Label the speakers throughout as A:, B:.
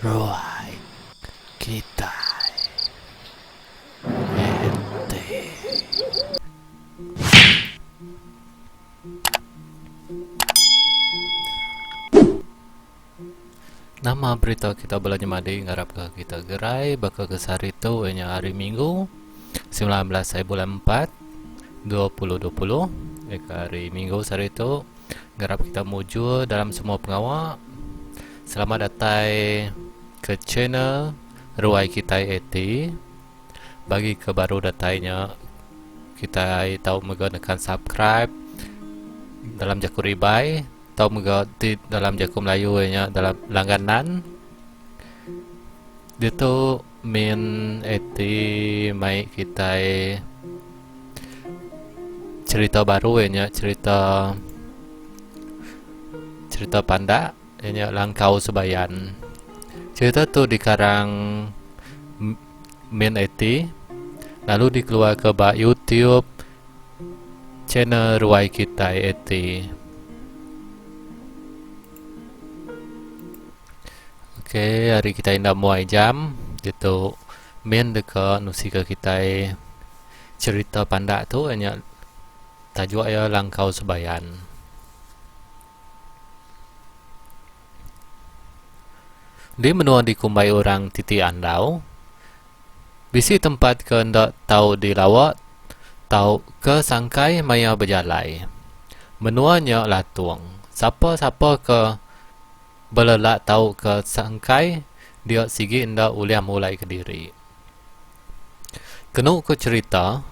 A: Ruai Kitai Enti. Nama berita kita bala nyemadi ngarapka kita gerai baka ke sehari tu iya nya hari Minggu 19 hari bulan 4 2020 iya ke hari Minggu sehari tu ngarap kita mujur dalam semua pengawa. Selamat datai ke channel Ruai Kitai AT. Bagi ke baru datai nya kitai tau mega nekan subscribe dalam jaku ribai. Tau mega ti dalam jaku Melayu iya nya dalam langganan. Ditu min iti mai kitai cherita baru iya nya cherita cherita pandak iya nya Langkau Sebayan. Cherita tu dikarang min iti lalu dikeluarka ba YouTube. Channel ruai kitai iti. Okey, hari kitai enda muai jam ditu min deka nusika kitai cherita pandak tu inya tajuk iya Langkau Sebayan. Di menua dikumbai orang Titi Andau, Bisi tempat ke enda tau dilawa tauka sangkai maya bejalai. Menua nya latung. Sapa-sapa ke belelak tauka sangkai dia sigi enda ulih mulai kediri. Kenu ku cherita,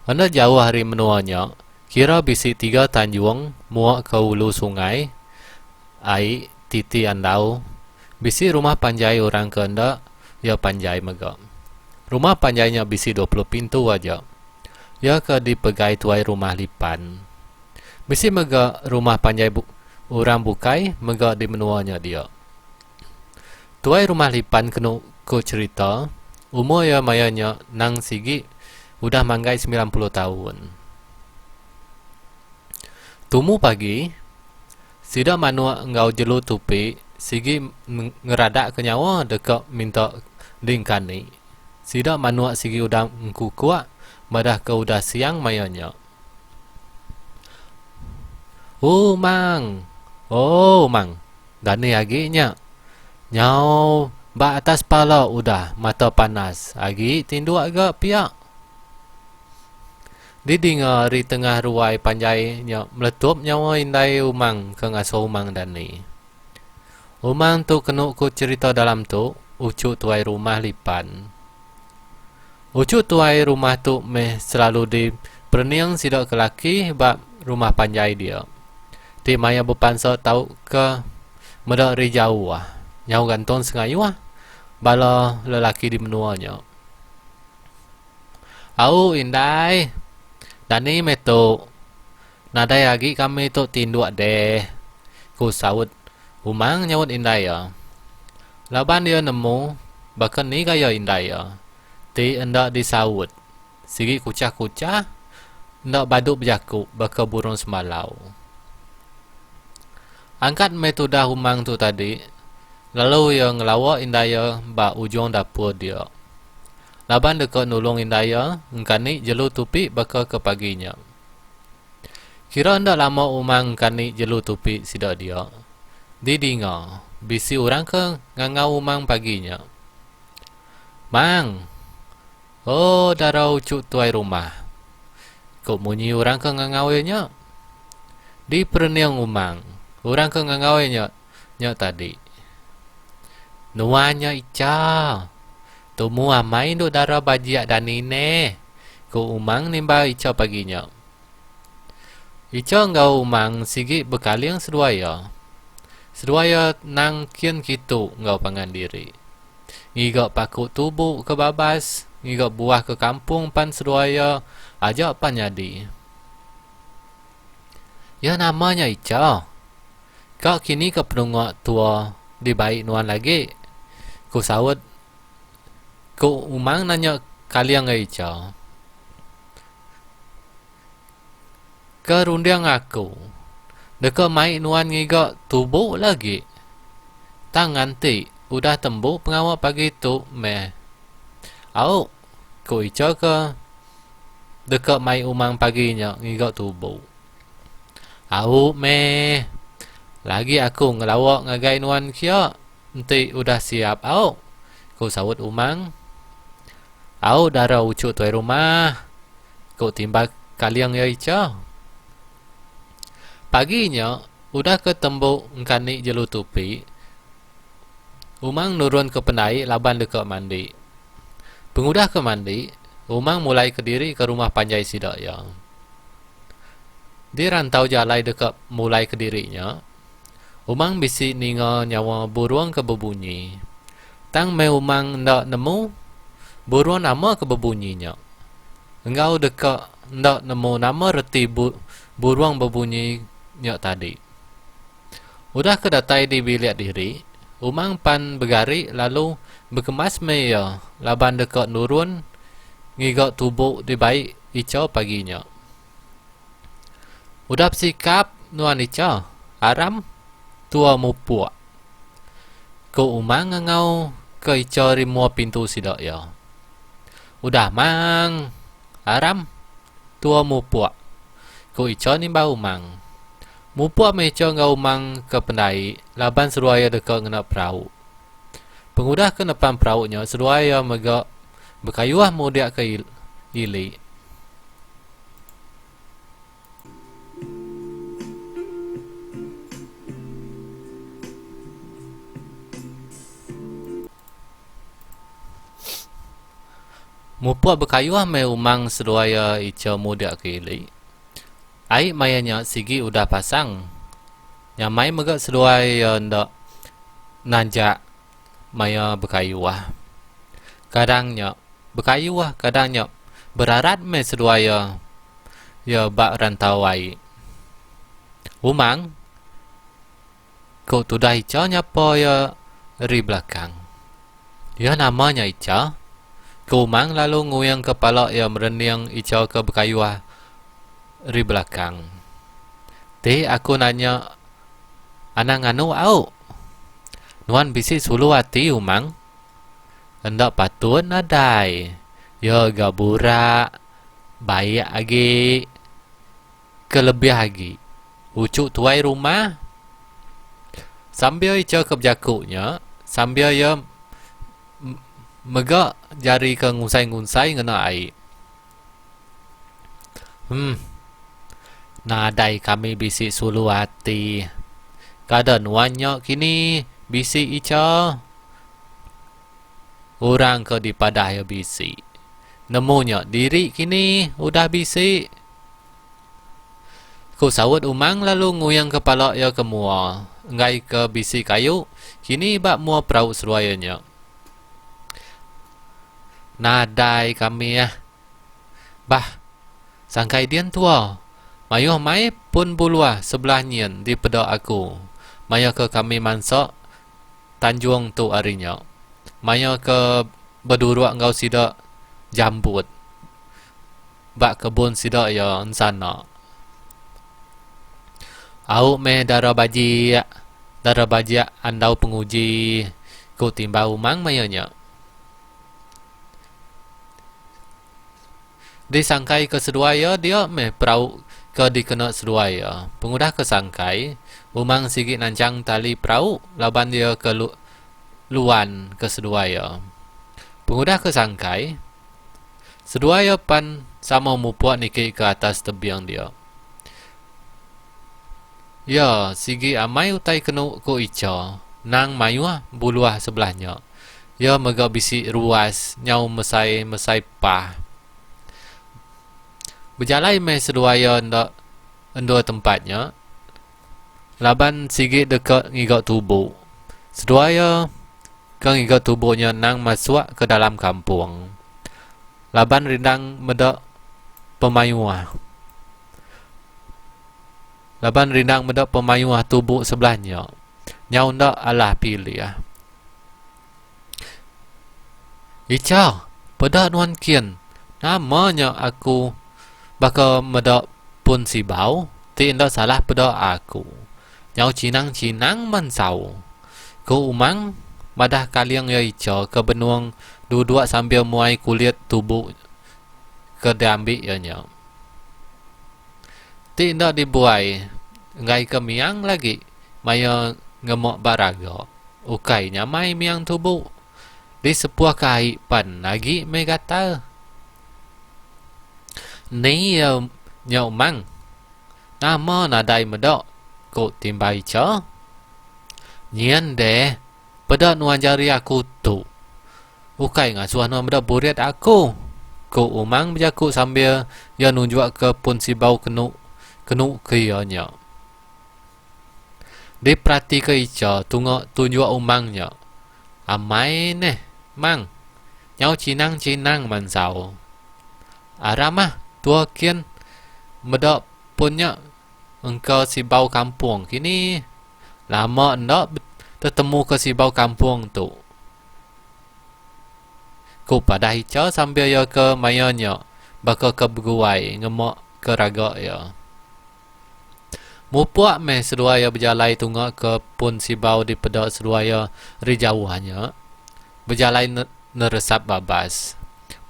A: enda jauh ari menua nya kira bisi tiga tanjung mua ke ulu sungai ai Titi Andau bisi rumah panjai orang ke enda Iya panjai mega. Rumah panjai nya bisi 20 pintu aja. Iya ke dipegai tuai rumah Lipan. Bisi mega rumah panjai bu orang bukai mega di menua nya dia. Tuai rumah Lipan kenu ku cherita, umur iya maya nya nang sigi udah manggai 90 taun. Tumu pagi, Sida manuk enggau jelu tupi sigi ngeradakka nyawa deka minta diengkani. Sida manuk sigi udah engkukuk madahka udah siang maya nya. Ooh mang! Ooh mang! Dani agi nya. Nyau ba atas pala udah mata panas agi tinduk ga pia. Didinga ari tengah ruai panjai nya meletup nyawa indai Umang ke ngasuh Umang dani. Umang tu kenu ku cherita dalam tu, uchu tuai rumah Lipan. Uchu tuai rumah tu meh selalu di perening sida ke laki ba rumah panjai dia. Ti maya bepansa tauka meda ari jauh nyau gantung sengayuh bala lelaki di menua nya. Au indai. Dani meh tu. Nadai agi kami tu tinduk deh, ku saut Umang nyaut indai iya. Laban iya nemu baka ni gaya indai iya ti enda disaut sigi kuchah-kuchah enda badu bejaku baka burung semalau. Angkat meh tudah Umang tu tadi lalu iya ngelawa indai iya ba ujung dapur dia. Laban deka nulung indai iya engkani jelu tupi baka ke pagi nya. Kira enda lama umang engkani jelu tupi sida dia. Didinga, bisi orang ke ngangau umang pagi nya. Mang! Oh dara uchu tuai rumah. Ku munyi orang ke ngangau iya nya. Diperening umang, orang ke ngangau iya nya nya tadi. Nuan nya icha. Tumu amai indu dara bajik dani neh, ku Umang nimbal Icha pagi nya. Icha enggau Umang sigi bekaling seduai iya. Seduai iya nang kin kitu enggau pangan diri. Ngiga paku tubu ke babas, ngiga buah ke kampung pan seduai iya aja pan nyadi. Iya nama nya Icha. Ka kini ka penunga tua dibai nuan lagi? Ku saut ku Umang nanya Kaling enggau Icha. Ke runding aku, deka mai nuan ngiga tubu lagi. Tang nganti. udah tembu pengawa pagi tu meh. Au, ku Icha ke deka mai Umang pagi nya ngiga tubu. Au meh. Lagi aku ngelawa ngagai nuan kia enti udah siap au, ku saut Umang. Au dara uchu tuai rumah, ku timbal kaling iya Icha. Pagi nya, udah ke tembu engkani jelu tupi, Umang nurun ke pendai laban deka mandi. Pengudah ke mandi, Umang mulai kediri ke rumah panjai sida iya. Di rantau jalai deka mulai kediri nya, Umang bisi ninga nyawa burung ke bebunyi. Tang meh Umang enda nemu burung nama ke bebunyi nya. Enggau deka enda nemu nama reti burung bebunyi nya tadi. Udah ke datai di bilik diri, Umang pan begari lalu bekemas meh iya laban deka nurun ngiga tubu dibai Icha pagi nya. Udah besikap nuan Icha, aram tua mupuk, ku Umang ngangau ke Icha ari mua pintu sida iya. Udah mang, aram tua mupuk, ku Icha nimbal Umang. Mupuk meh Icha enggau Umang ke pendai laban seduai iya deka ngena perau. Pengudah ke nepan perau nya seduai iya mega bekayuh mudik ke ili. Mupuk bekayuh meh umang seduai iya icha mudik ke ili. Ai maya nya sigi udah pasang. Nyamai mega seduai iya enda nanjak maya bekayuh. Kadang nya bekayuh kadang nya berarat meh seduai iya iya ba rantau ai. Umang. Ku tudah Icha nyapa iya ari belakang. Iya nama nya Icha? Ku Umang lalu nguingka pala iya merening Icha ke bekayuh ari belakang. Ti aku nanya anang nganu au. Nuan bisi sulu ati Umang? Enda patut nadai. Iya ga burak, baik agi. Ke lebih agi, uchu tuai rumah. Sambil icha ke bejaku nya, sambil iya mega jari ke ngunsai-ngunsai ngena ai. Huh. Nadai kami bisi sulu ati. Kada nuan nya kini bisi icha. Orang ke dipadah iya bisi. Nemu nya diri kini udah bisi. Ku saut Umang lalu nguingka pala iya ke mua enggai ke bisi kayu kini ba mua perau seduai iya nya. Nadai kami ah. Bah. Sangkai din tua. Mayuh mai pun buluh sebelah nyin dipeda aku maya ke kami mansa Tanjung tu ari nya. Maya ke beduruk enggau sida jambut ba kebun sida iya ensana. Au meh dara bajik, dara bajik andau penguji, ku timbal Umang maya nya. Disangkai ke seduai iya dia meh perau ke dikena seduai iya. Pengudah ke sangkai, Umang sigi nanchang tali perau laban iya ke luan ke seduai iya. Pengudah ke sangkai, seduai iya pan sama mupuk niki ke atas tebing dia. Iya sigi amai utai kenu ku Icha nang mayuh buluh sebelah nya. Iya mega bisi ruas nyau mesai-mesai pah. Bejalai meh seduai iya enda endur tempat nya laban sigi deka ngiga tubu. Seduai iya ke ngiga tubu nya nang masuk ke dalam kampung laban rindang meda pemayuh. Laban rindang meda pemayuh tubu sebelah nya. Nyau enda alah pilih. Icha, peda nuan kin. Nama nya aku baka meda pun sibau ti enda salah peda aku. Nyau chinang-chinang mansau. Ku Umang madah kaling iya icha ke benung duduk sambil muai kulit tubu ke diambi iya nya. Ti enda dibuai enggai ke miang lagi maya ngema ba raga. Ukai nyamai miang tubu. Disepuh ke ai pan agi meh gatal. Ni iya nya umang. Nama nadai meda, ku Timbai Cha. Nyin deh, peda nuan jari aku tu. Ukai ngasuh nuan meda burit aku, ku Umang bejaku sambil iya nunjukka pun sibau kenu kenu ke iya nya. Diperatika Icha tunga tunjuk Umang nya. Amai neh, Mang. Nyau chinang-chinang mansau. Aram ah tua kin meda pun nya engka sibau kampung kini. Lama enda tetemu ke sibau kampung tu. Ku padah Icha sambil iya ke maya nya baka ke beguai ngema ke raga iya. Mupuk meh seduai iya bejalai tunga ke pun sibau dipeda seduai iya ari jauh nya. Bejalai neresap babas.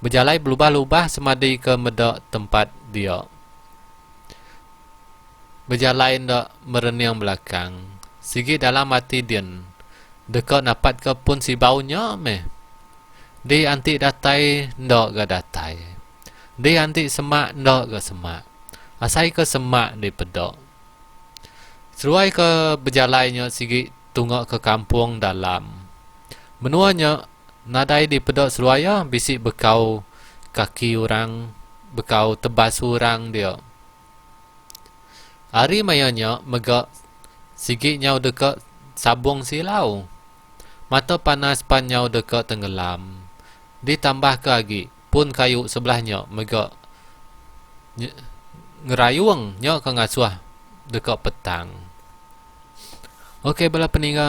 A: Bejalai belubah-lubah semadi ke meda tempat dia. Bejalai enda merening belakang. Sigi dalam ati din deka napatka pun sibau nya meh. Di anti datai enda ga datai. Di anti semak enda ga semak. Asai ke semak dipeda. Seduai ke bejalai nya sigi tunga ke kampung dalam. Menua nya nadai dipeda seduai iya bisi bekau kaki orang bekau tebas orang dia. Ari maya nya mega sigi nyau deka sabung silau. Mata panas pan nyau deka tenggelam. Ditambahka agi pun kayu sebelah nya mega ngerayung nya ke ngasuh deka petang. Okey bala peninga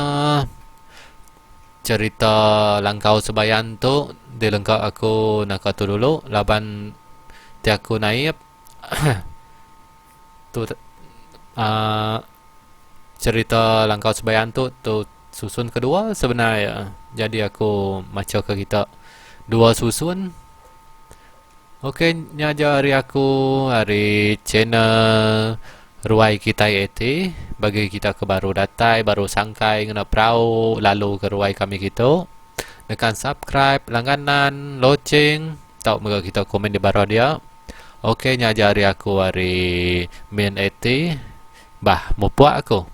A: cherita Langkau Sebayan tu dilengka aku naka tu dulu laban ti aku naip tu uhh cherita Langkau Sebayan tu tu susun kedua sebenar iya. Jadi aku macha ke kita dua susun. Okey nya aja ari aku ari channel Ruai Kitai AT bagi kita ke baru datai baru sangkai ngena perau lalu ke ruai kami kitu. Nekan subscribe langganan loceng tau mega kita komen di baruh dia. Okey nya aja ari aku ari Min AT. Bah mupuk aku.